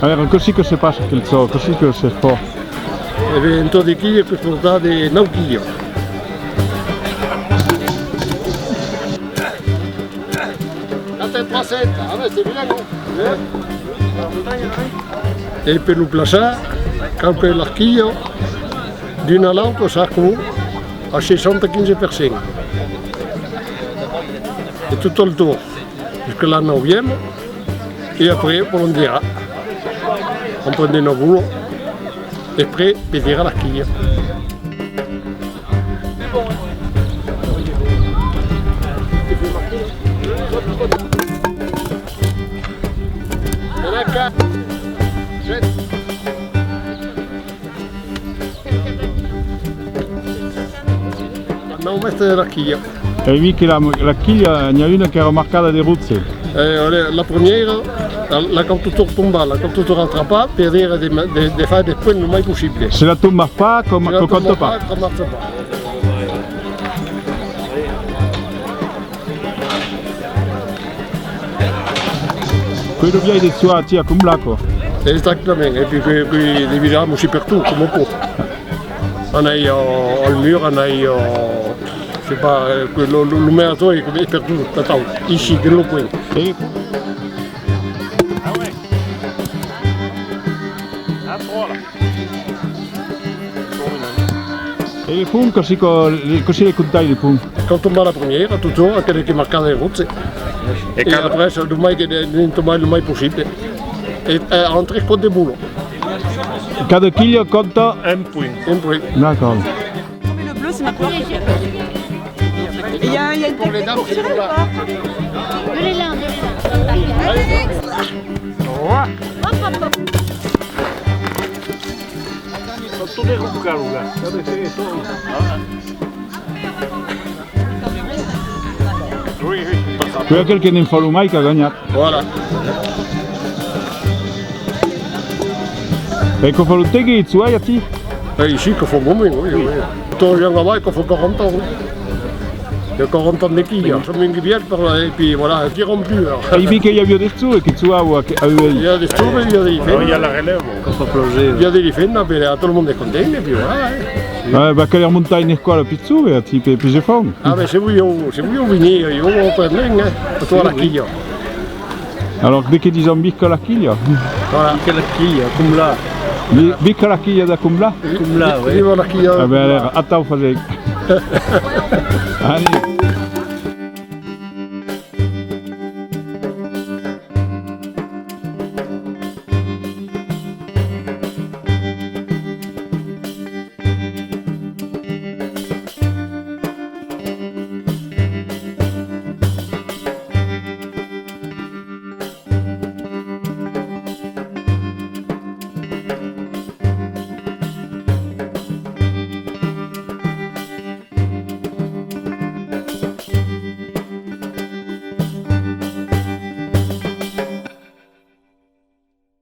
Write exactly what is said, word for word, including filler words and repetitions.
A veire, cossí que se passa aquel çò? Cossí que se fa? E ben, en tot de quilha que portar de nau quilhas. Quatre trois sept, ah ben, c'est bien, hein? E per lo plaçar, cau que l'arquilha d'una a l'autra s'aquòli a seissanta quinze per cent. E tot al torn, jusqu'a la nauvièma, e après, on dirà, on pren de nòvas bolas, e après, pedirà l'arquilha. Nau mèstres de l'arquilha. E vist que la, la quilha, n'i a una qu'èra marcada de roge. Eh, la, la premièra, la, la cau tot torn tombar, la cau tot torn atrapar, per dire de, de, de far de ponts lo mai possible. Se la tombas pas, com, se la que compta tombas pas, pas. Que marcha pas. Qu'es lo biais de suar aquí a Comblac, quoi. Exactament, e puèi que, que de virar aussi pertot, coma pòt. Anai al, al mur, anai al, je sais pas, eh, que lo, lo, lo mètre es pertot, atau, ici, dins lo coin. E E le pont, cossí que, cossí le comptai, le pont? Quand tomba la premièra, totjorn, aquela qu'es marcada de roge. E, e cada après, lo mai que de, de tombar lo mai possible. E, e en tres còps de bola. Cada quilha compta? Un punt. Un punt. D'accord. Mais le bleu, c'est ma couleur préférée. Il y a, il y a une technique pour tirer ou pas ? De l'élan, de l'élan. Hop, hop, hop. Tot de rouca, là. Oui, oui. Quel que ne'n fa lo mai qu'a ganhat. Voilà. E que fa longtemps que i suai, aquí? Eh, ici, que fa un moment, oui, oui. Tot bien là-bas, que fa quaranta ans. Il y a quarante ans de quilha. Son venguts vièlhs, per la, e puèi, voilà, diràn plus, alors. E vist que i aviá de joves que suavan a, a uèi. Il y a des joves, il y a des femmes. Il y a la relève. Que fa plaser. Il y a des femmes, mais là, tout le monde est content, et puis voilà, hein. Ah, ben, que la montanha n'es qual, pis jove, aquí, pis, pis enfant. Ah, ben, se volián, se volián venir, ieu o prenèm, hein, a tota la quilha. Alors, de que dison, visca la quilha? Voilà. Visca la quilha, Comblac. Vi-, visca la quilha de Comblac? Comblac, oui. Viva la quilha. Ah ben, alors, atau fasèm. Allez.